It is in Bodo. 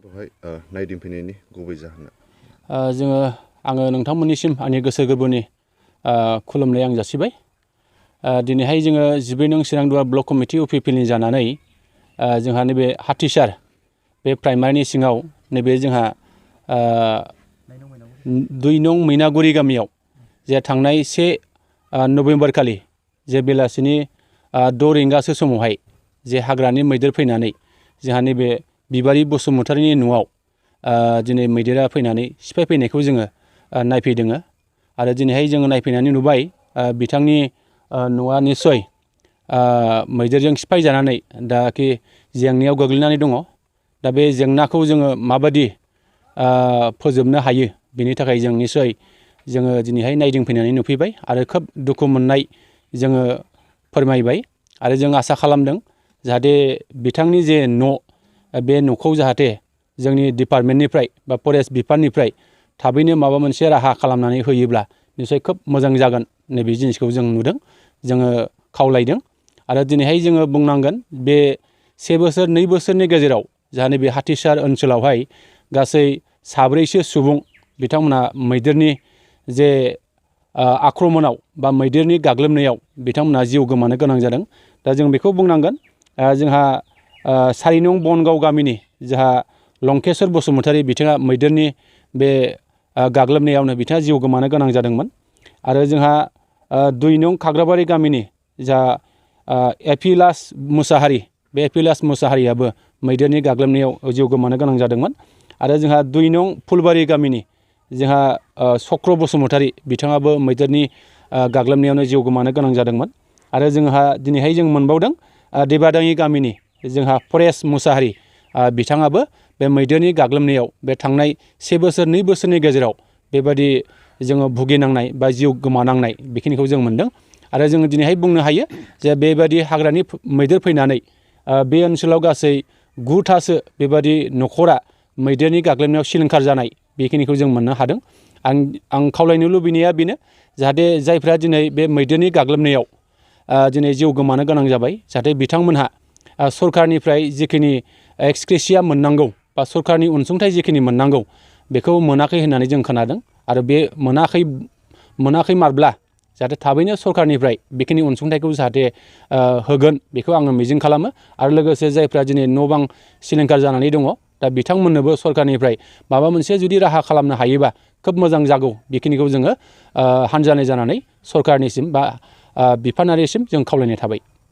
बेवहाय नायदिंफैनायनि गुबै जाहोना आङो नोंथांमोननिसिम आंनि गोसो गोरबोनि खुलुमनाय आं जासिबाय। दिनैहाय जोङो 14 नं चिरांदुवार ब्लक कमिटि UPPनि जानानै जोंहा नैबे हाथिसार बे प्राइमारिनि सिङाव नैबे जोंहा 2 नं मैनागुरि गामियाव जे थांनाय 1 नभेम्बर खालि जे बेलासिनि 6 रिंगासो समावहाय जे हाग्रानि मैदेर फैनानै जोंहा नैबे बिबारि बसुमतारीनि न'आव दिनै मैदेरा फैनानै सिफाय फैनायखौ जोङो नायफैदों आरो दिनैहाय जोङो नायफैनानै नुबाय बिथांनि न'आ निस्सय मैदेरजों सिफाय जानानै दाखि जेंनायाव गोग्लैनानै दङ। दा बे जेंनाखौ जोङो माबादि फोजोबनो हायो बेनि थाखाय जों निस्सय जोङो दिनैहाय नायदिंफैनानै नुफैबाय आरो खोब दुखु मोननाय जोङो फोरमायबाय आरो जों आसा खालामदों जाहाथे बिथांनि जे न' बे न'खौ जाहाथे जोंनि डिपार्टमेन्टनिफ्राय बा फरेस्ट बिफाननिफ्राय थाबैनो माबा मोनसे राहा खालामनानै होयोब्ला निस्सय खोब मोजां जागोन नैबे जिनिसखौ जों नुदों, जोङो खावलायदों आरो दिनैहाय जोङो बुंनांगोन बे 1 बोसोर 2 बोसोरनि गेजेराव जाहा नैबे हाथिसार ओनसोलावहाय गासै 7सो सुबुं बिथांमोना मैदेरनि जे आक्रमणआव बा मैदेरनि गाग्लोबनायाव बिथांमोना जिउ गोमानो गोनां जादों। दा जों बेखौ बुंनांगोन जोंहा 4 नं बनगाव गामिनि जोंहा लंकेश्वर बसुमतारी बिथाङा मैदेरनि बे गाग्लोबनायावनो बिथाङा जिउ गोमानो गोनां जादोंमोन आरो जोंहा 2 नं खाग्राबारि गामिनि जा एफिलास मुसाहारि बे एफिलास मुसाहारियाबो मैदेरनि गाग्लोबनायाव जिउ गोमानो गोनां जादोंमोन आरो जोंहा 2 नं फुलबारि गामिनि जोंहा चक्र बसुमतारी बिथाङाबो मैदेरनि गाग्लोबनायावनो जिउ गोमानो गोनां जादोंमोन आरो जोंहा दिनैहाय जों मोनबावदों देबादाङि गामिनि जोंहा फरेस्ट मुसाहारि बिथाङाबो बे मैदेरनि गाग्लोबनायाव बे थांनाय 1 बोसोर 2 बोसोरनि गेजेराव बेबायदि जोङो भुगिनांनाय बा जिउ गोमानांनाय बेखिनिखौ जों मोनदों आरो जोङो दिनैहाय बुंनो हायो जे बेबायदि हाग्रानि मैदेर फैनानै बे ओनसोलाव गासै 9थासो बेबायदि न'खरा मैदेरनि गाग्लोबनायाव सिलिंखार जानाय बेखिनिखौ जों मोननो हादों। आं खावलायनो लुबैनाया बेनो जाहाथे जायफ्रा दिनै बे मैदेरनि गाग्लोबनायाव दिनै जिउ गोमानो गोनां जाबाय जाहाथे बिथांमोनहा सरकारनिफ्राय जिखिनि एक्सक्रेसिया मोननांगौ बा सरकारनि अनसुंथाइ जिखिनि मोननांगौ बेखौ मोनाखै होननानै जों खोनादों आरो बे मोनाखै मारब्ला जाहाथे थाबैनो सरकारनिफ्राय बेखिनि अनसुंथाइखौ जाहाथे होगोन बेखौ आङो मिजिं खालामो आरो लोगोसे जायफ्रा दिनै न' बां सिलिंखार जानानै दङ दा बिथांमोननोबो सरकारनिफ्राय माबा मोनसे जुदि राहा खालामनो हायोबा खोब मोजां जागौ बेखिनिखौ जोङो हान्जानाय जानानै सरकारनिसिम बा बिफानारिसिम जों खावलायनाय थाबाय।